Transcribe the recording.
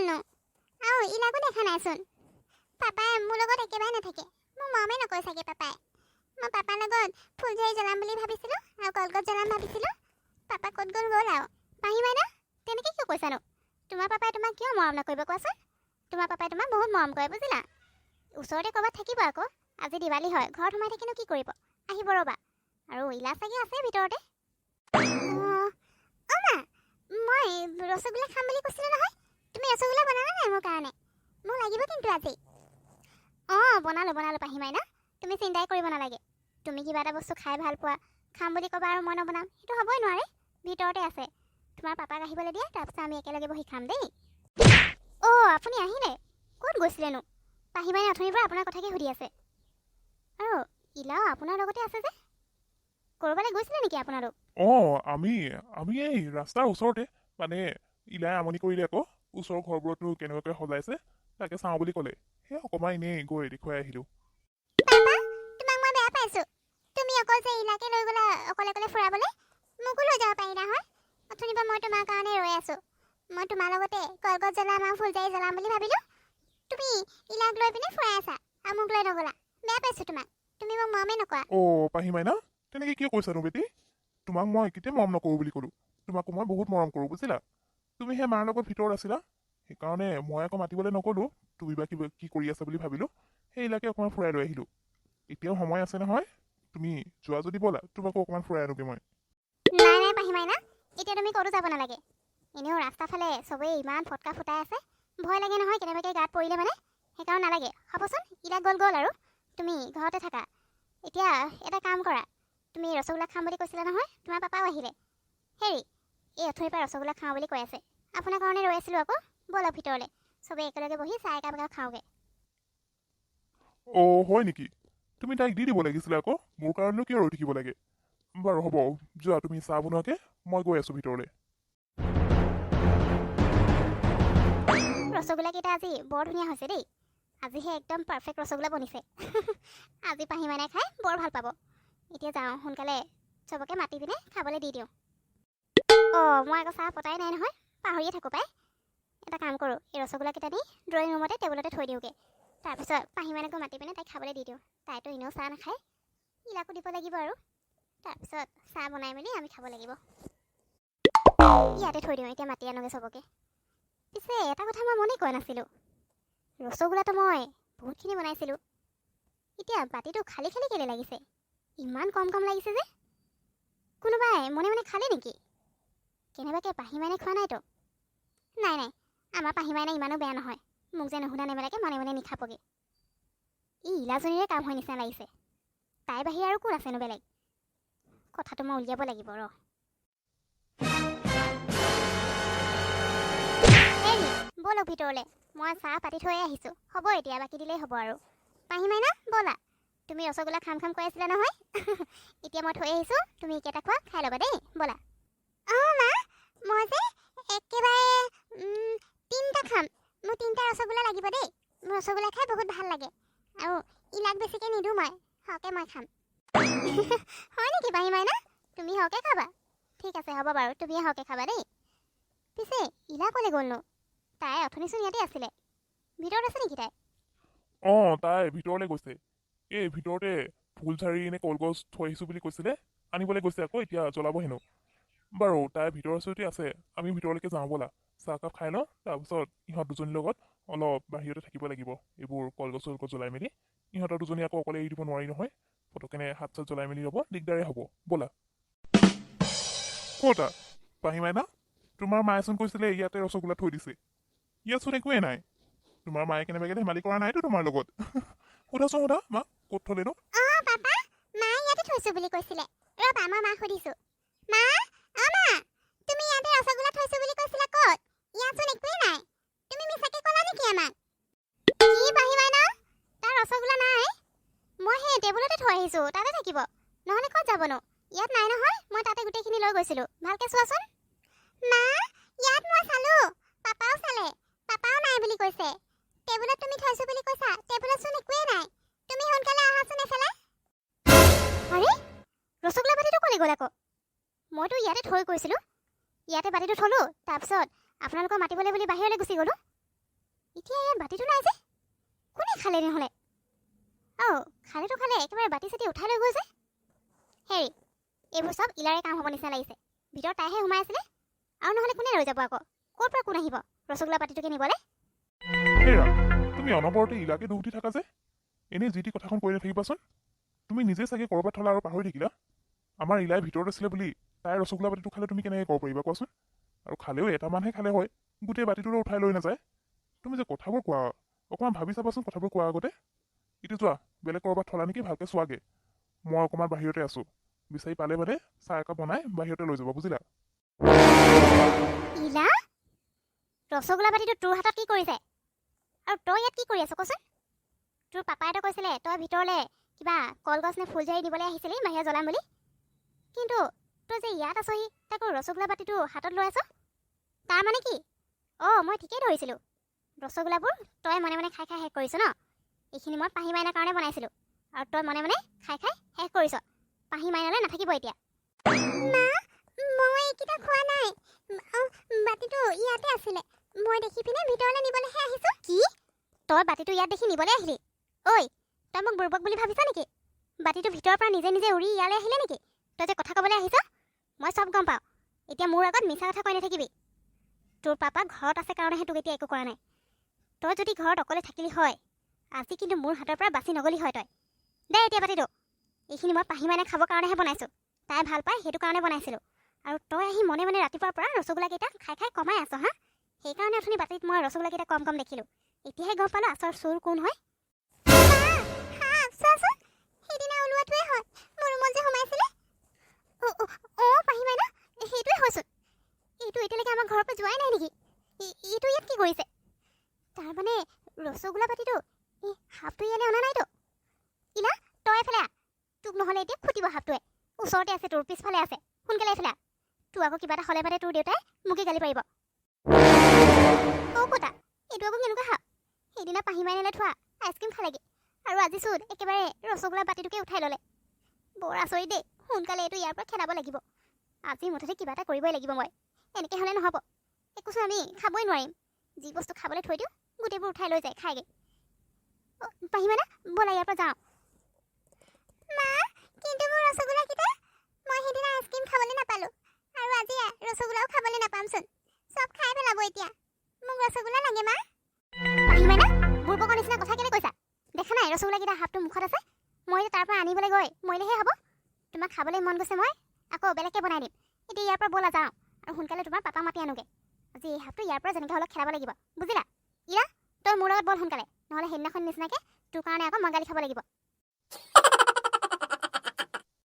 গ'লনো? আৰু ইলাকো দেখা নাইচোন। পাপাই মোৰ লগত একেবাৰে নাথাকে, মোক মৰমেই নকৰে চাগে পাপাই। মই পাপাৰ লগত ফুলঝাৰি জ্বলাম বুলি ভাবিছিলোঁ আৰু কলগছ জ্বলাম ভাবিছিলোঁ। পাপা ক'ত গ'ল গ'ল আৰু। পাহি মাইনা, তেনেকৈ কিয় কৈছানো? তোমাৰ পাপাই তোমাক কিয় মৰম নকৰিব কোৱাচোন? তোমাৰ পাপাই তোমাক বহুত মৰম কৰে, বুজিলা? ওচৰতে ক'ৰবাত থাকিব আকৌ। আজি দিৱালী হয়, ঘৰত সোমাই থাকিনো কি কৰিব? আহিব ৰ'বা। আৰু ইলা চাগে আছে ভিতৰতে। অঁ অঁ মা, মই ৰসগোল্লা খাম বুলি কৈছিলোঁ নহয়। তুমি ৰসগোল্লা বনালা নাই মোৰ কাৰণে? মোক লাগিব কিন্তু আজি। অঁ, বনালোঁ বনালোঁ পাহি মাইনা, তুমি চিন্তাই কৰিব নালাগে। তুমি কিবা এটা বস্তু খাই ভাল পোৱা, খাম বুলি ক'বা আৰু মই নবনাম, সেইটো হ'বই নোৱাৰে। ভিতৰতে আছে। তোমাৰ পাপাক আহিবলৈ দিয়া, তাৰপিছত আমি একেলগে বহি খাম দেই। অ', আপুনি আহিলে? ক'ত গৈছিলেনো? পাহি মাইনা অথনিৰ পৰা আপোনাৰ কথাকে সুধি আছে। আৰু ইলাও আপোনাৰ লগতে আছে যে, ক'ৰবালৈ গৈছিলে নেকি আপোনালোক? অঁ, আমি আমি এই ৰাস্তাৰ ওচৰতে, মানে ইলাই আমনি কৰিলে আকৌ, ওচৰৰ ঘৰবোৰতো কেনেকুৱাকৈ সজাইছে তাকে চাওঁ বুলি ক'লে। সেই অকণমান এনেই গৈ দেখুৱাই আহিলোঁ। পাপা, তোমাক মই বেয়া পাইছোঁ। তুমি অকল যে ইলাকে লৈ গ'লা অকলে অকলে ফুৰাবলৈ, মোকো লৈ যাব পাৰিলা হয়। অথনিৰ পৰা মই তোমাৰ কাৰণে ৰৈ আছোঁ। মই তোমাৰ লগতে কলগছ জ্বলাম আৰু ফুলজাৰি জ্বলাম বুলি ভাবিলোঁ। তুমি ইলাক লৈ পিনে ফুৰাই আছা আৰু মোক লৈ নগ'লা। বেয়া পাইছোঁ তোমাক। তুমি মোক মৰমেই নকৰা। অ' পাহি মাইনা, তেনেকৈ কিয় কৈছানো বেটি? তোমাক মই কেতিয়া মৰম নকৰোঁ বুলি ক'লোঁ? তোমাকো মই বহুত মৰম কৰোঁ, বুজিলা? তুমি সেই মাৰ লগত ভিতৰত আছিলা, সেইকাৰণে মই আকৌ মাতিবলৈ নগ'লোঁ। তুমি বা কিবা কি কৰি আছা বুলি ভাবিলোঁ, সেই ইলাকে অকণমান ফুৰাই লৈ আহিলোঁ। এতিয়াও সময় আছে নহয়, তুমি যোৱা যদি ব'লা, তোমাকো অকণমান ফুৰাই আনোগৈ মই। নাই নাই পাহি মাইনা, এতিয়া তুমি ক'তো যাব নালাগে। এনেও ৰাস্তা ফালে চবেই ইমান ফটকা ফুটাই আছে, ভয় লাগে নহয় কেনেবাকৈ গাত পৰিলে মানে। সেইকাৰণে নালাগে। হ'বচোন, ইলাক গ'ল গ'ল আৰু, তুমি ঘৰতে থাকা। এতিয়া এটা কাম কৰা, তুমি ৰসগোল্লা খাম বুলি কৈছিলা নহয়, তোমাৰ পাপাও আহিলে। হেৰি, এই অথনিৰ পৰা ৰসগোল্লা খাওঁ বুলি কৈ আছে, আপোনাৰ কাৰণে ৰৈ আছিলোঁ আকৌ। ব'লক ভিতৰলৈ, চবেই একেলগে বহি চাহ একাপ একাপ খাওঁগৈ। অ', হয় নেকি? তুমি তাইক দি দিব লাগিছিলে আকৌ, মোৰ কাৰণেনো কিয় ৰৈ থাকিব লাগে? বাৰু হ'ব, যোৱা তুমি চাহ বনোৱাকৈ, মই গৈ আছোঁ ভিতৰলৈ। ৰসগোল্লাকেইটা আজি বৰ ধুনীয়া হৈছে দেই। আজিহে একদম পাৰফেক্ট ৰসগোল্লা বনিছে। আজি পাহি মাইনাই খাই বৰ ভাল পাব। এতিয়া যাওঁ, সোনকালে চবকে মাতি পিনে খাবলৈ দি দিওঁ। অঁ, মই আকৌ চাহ পতাই নাই নহয়, পাহৰিয়ে থাকোঁ পাই। এটা কাম কৰোঁ, এই ৰসগোল্লাকেইটা নি ড্ৰয়িং ৰুমতে টেবুলতে থৈ দিওঁগৈ। তাৰপিছত পাহি মাইনাকো মাতি পিনে তাইক খাবলৈ দি দিওঁ। তাইতো এনেও চাহ নাখায়, ইলাকো দিব লাগিব আৰু। তাৰপিছত চাহ বনাই মেলি আমি খাব লাগিব। ইয়াতে থৈ দিওঁ এতিয়া, মাতি আনোগৈ চবকে। পিছে এটা কথা মই মনেই কৰা নাছিলোঁ, ৰসগোল্লাটো মই বহুতখিনি বনাইছিলোঁ, এতিয়া বাতিটো খালী খালী কেলৈ লাগিছে? ইমান কম কম লাগিছে যে, কোনোবাই মনে মনে খালে নেকি কেনেবাকৈ? পাহি মাইনে খোৱা নাইতো? নাই নাই, আমাৰ পাহি মাইনা ইমানো বেয়া নহয়, মোক যে নুশুধা নেমেলাকৈ মনে মনে নিখাবগৈ। ই ইলাজনীৰে কাম হয় নিচিনা লাগিছে। তাইৰ বাহিৰে আৰু কোন আছেনো বেলেগ? কথাটো মই উলিয়াব লাগিব ৰ। হেৰি, ব'লক ভিতৰলৈ, মই চাহ পাতি থৈয়ে আহিছোঁ। হ'ব, এতিয়া বাকী দিলেই হ'ব আৰু। পাহি মাইনা, ব'লা। তুমি ৰসগোল্লা খাম খাম কৈ আছিলা নহয়, এতিয়া মই থৈ আহিছোঁ, তুমি এইকেইটা খোৱা, খাই ল'বা দেই। ব'লা। অঁ মা, মই যে একেবাৰে তিনিটা খাম। মোক তিনিটা ৰসগোল্লা লাগিব দেই। মোৰ ৰসগোল্লা খাই বহুত ভাল লাগে। আৰু ইলাক বেছিকৈ নিদিওঁ মই, সৰহকৈ মই খাম। হয় নেকি পাহি মাইনা? তুমি সৰহকৈ খাবা? ঠিক আছে, হ'ব বাৰু, তুমিয়ে সৰহকৈ খাবা দেই। পিছে ইলা ক'লৈ গ'লনো? তাই অথনিচোন ইয়াতে আছিলে। ভিতৰত আছে নেকি তাই? অঁ, তাই ভিতৰলৈ গৈছে। এই ভিতৰতে ফুলঝাৰি নে কলগছ থৈ আহিছোঁ বুলি কৈছিলে, আনিবলৈ গৈছে আকৌ, এতিয়া জ্বলাব হেনো। বাৰু, তাই ভিতৰৰ ওচৰতে আছে, আমি ভিতৰলৈকে যাওঁ ব'লা। চাহকাপ খাই লওঁ, তাৰপিছত ইহঁত দুজনীৰ লগত অলপ বাহিৰতে থাকিব লাগিব। এইবোৰ কলগছ চলগছ জ্বলাই মেলি, ইহঁতৰ দুজনী আকৌ অকলে এৰি দিব নোৱাৰি নহয়, ফটকেনে হাত চাত জ্বলাই মেলি ল'ব, দিগদাৰে হ'ব। ব'লা। ক'তা পাহি মাইনা, তোমাৰ মায়েচোন কৈছিলে ইয়াতে ৰসগোল্লা থৈ দিছে, ইয়াতচোন একোৱেই নাই। তোমাৰ মায়ে কেনেবাকৈ ধেমালি কৰা নাইতো তোমাৰ লগত? সোধাচোন, সোধা মা, ক'ত থ'লেনো? অঁ পাপা, মায়ে ইয়াতে থৈছোঁ বুলি কৈছিলে। ৰ'বা, মই মাক সুধিছোঁ। মা, অ মা, তুমি ইয়াতে ৰসগোল্লা থৈছোঁ বুলি কৈছিলা, ক'ত? ইয়াতচোন একোৱেই নাই। তুমি মিছাকৈ ক'লা নেকি আমাক? কি পাহি মাইনা, তাৰ ৰসগোল্লা নাই? মই সেই টেবুলতে থৈ আহিছোঁ, তাতে থাকিব, নহ'লে ক'ত যাবনো? ইয়াত নাই নহয়, মই তাতে গোটেইখিনি লৈ গৈছিলোঁ। ভালকৈ চোৱাচোন। মা, ইয়াত মই চালোঁ, পাপাও চালে, পাপাও নাই বুলি কৈছে। টেবুলত তুমি থৈছোঁ বুলি কৈছা, টেবুলতচোন একোৱেই নাই। তুমি সোনকালে আহাচোন এফালে। আৰে, ৰসগোল্লা বাতিটো ক'লৈ গ'ল আকৌ? মইতো ইয়াতে থৈ গৈছিলোঁ। ইয়াতে বাতিটো থলোঁ, তাৰপিছত আপোনালোকক মাতিবলৈ বুলি বাহিৰলৈ গুচি গ'লোঁ। এতিয়া ইয়াত বাতিটো নাই যে, কোনে খালে নহ'লে? অঁ, খালেতো খালে, একেবাৰে বাতি চাতি উঠাই লৈ গৈছে। হেৰি, এইবোৰ চব ইলাৰে কাম হ'ব নিচিনা লাগিছে। ভিতৰত তাইহে সোমাই আছিলে আৰু, নহ'লে কোনে লৈ যাব আকৌ? ক'ৰ পৰা কোন আহিব ৰসগোল্লা বাতিটোকে নিবলৈ? হেৰা, তুমি অনবৰতে ইলাকে দোষ দি থাকা যে, এনেই যি টি কথাখন কৈ নাথাকিবাচোন। তুমি নিজে চাগে ক'ৰবাত থলা আৰু পাহৰি থাকিলা। আমাৰ ইলাই ভিতৰত আছিলে বুলি তাই ৰসগোল্লা বাতিটো খালে তুমি কেনেকৈ ক'ব পাৰিবা কোৱাচোন? আৰু খালেও এটামানহে খালে হয়, গোটেই বাতিটোৰো উঠাই লৈ নাযায়। তুমি যে কথাবোৰ কোৱা, অকণমান ভাবি চাবাচোন কথাবোৰ কোৱাৰ আগতে। এতিয়া যোৱা, বেলেগ ক'ৰবাত থলা নেকি ভালকৈ চোৱাগে। মই অকণমান বাহিৰতে আছোঁ, বিচাৰি পালে মানে চাহ একাপ বনাই বাহিৰতে লৈ যাব, বুজিলা? ইলা, ৰসগোল্লা বাতিটো তোৰ হাতত কি কৰিছে আৰু তই ইয়াত কি কৰি আছ কচোন? তোৰ পাপাইতো কৈছিলে তই ভিতৰলৈ কিবা কলগছ নে ফুলঝাৰি নিবলৈ আহিছিলি বাহিৰত জ্বলাম বুলি, কিন্তু তই যে ইয়াত আছহি, তাকো ৰসগোল্লা বাতিটো হাতত লৈ আছ, তাৰ মানে কি? অঁ, মই ঠিকেই ধৰিছিলোঁ, ৰসগোল্লাবোৰ তই মনে মনে খাই খাই শেষ কৰিছ ন? এইখিনি মই পাহি মাইনাৰ কাৰণে বনাইছিলোঁ আৰু তই মনে মনে খাই খাই শেষ কৰিছ। পাহি মাইনালৈ নাথাকিব এতিয়া। মা, মই এইকেইটা খোৱা নাই। বাতিটো ইয়াতে আছিলে, মই দেখি পিনে ভিতৰলৈ নিবলৈহে আহিছোঁ। কি, তই বাতিটো ইয়াত দেখি নিবলৈ আহিলি? ঐ, তই মোক বুৰ্বক বুলি ভাবিছ নেকি? বাতিটো ভিতৰৰ পৰা নিজে নিজে উৰি ইয়ালৈ আহিলে নেকি? তই যে কথা ক'বলৈ আহিছ, মই চব গম পাওঁ। এতিয়া মোৰ আগত মিছা কথা কৈ নাথাকিবি। তোৰ পাপা ঘৰত আছে কাৰণেহে তোক এতিয়া একো কৰা নাই। তই যদি ঘৰত অকলে থাকিলি হয়, আজি কিন্তু মোৰ হাতৰ পৰা বাচি নগ'লি হয় তই। দে এতিয়া বাতিটো। এইখিনি মই পাহি মাইনা খাবৰ কাৰণেহে বনাইছোঁ, তাই ভাল পায় সেইটো কাৰণে বনাইছিলোঁ। আৰু তই আহি মনে মনে ৰাতিপুৱাৰ পৰা ৰসগোল্লাকেইটা খাই খাই কমাই আছ। হা, সেইকাৰণে অথনি বাতিত মই ৰসগোল্লাকেইটা কম কম দেখিলোঁ। এতিয়াহে গম পালোঁ আচল চোৰ কোন হয়। সেইদিনা ওলোৱাটোৱে হয় মোৰ ৰুমত যে সোমাইছিলে। অ' অ' অ' পাহি মাইনা, সেইটোৱে হয়চোন। এইটো এতিয়ালৈকে আমাৰ ঘৰৰ পৰা যোৱাই নাই নেকি? এইটো ইয়াত কি কৰিছে? তাৰমানে ৰসগোল্লা বাতিটো এই সাপটো ইয়ালৈ অনা নাইতো? ইলা, তই এফালে আহ। তোক নহ'লে এতিয়া খুটিব সাপটোৱে। ওচৰতে আছে, তোৰ পিছফালে আছে। সোনকালে এফালে আহ। তোৰ আকৌ কিবা এটা হ'লে মানে তোৰ দেউতাই মোকে গালি পাৰিব। অ' কটা, এইটো আকৌ কেনেকুৱা সাপ? সেইদিনা পাহি মাইনালৈ থোৱা আইচক্ৰীম খালেগৈ আৰু আজি চোন একেবাৰে ৰসগোল্লা বাতিটোকে উঠাই ল'লে। বৰ আচৰিত দেই। সোনকালে এইটো ইয়াৰ পৰা খেদাব লাগিব। আজি মুঠতে কিবা এটা কৰিবই লাগিব মই। এনেকৈ হ'লে নহ'ব। একোচোন আমি খাবই নোৱাৰিম। যি বস্তু খাবলৈ থৈ দিওঁ, গোটেইবোৰ উঠাই লৈ যায় খাইগৈ। অ' পাহি মাইনা, ব'লা ইয়াৰ পৰা যাওঁ। মা, কিন্তু মোৰ ৰসগোল্লাকেইটা! মই সেইদিনা আইচক্ৰীম খাবলৈ নাপালোঁ আৰু আজি ৰসগোল্লাও খাবলৈ নাপামচোন। চব খাই পেলাব এতিয়া। মোক ৰসগোল্লা লাগে মা। পাহি মাইনা, বুৰ্বকৰ নিচিনা কথা কেলৈ কৈছা? দেখা নাই ৰসগোল্লাকেইটা সাপটো মুখত আছে? মই এতিয়া তাৰ পৰা আনিবলৈ গৈ মৰিলেহে হ'ব। তোমাক খাবলৈ মন গৈছে, মই আকৌ বেলেগকৈ বনাই দিম। এতিয়া ইয়াৰ পৰা ব'লা যাওঁ আৰু সোনকালে তোমাৰ পাপা মাতি আনোগৈ। আজি এই সাপটো ইয়াৰ পৰা যেনেকৈ হ'লেও খেদাব লাগিব, বুজিলা? ইৰা, তই মোৰ লগত ব'ল সোনকালে, নহ'লে সেইদিনাখন নিচিনাকৈ তোৰ কাৰণে আকৌ মই গালি খাব লাগিব।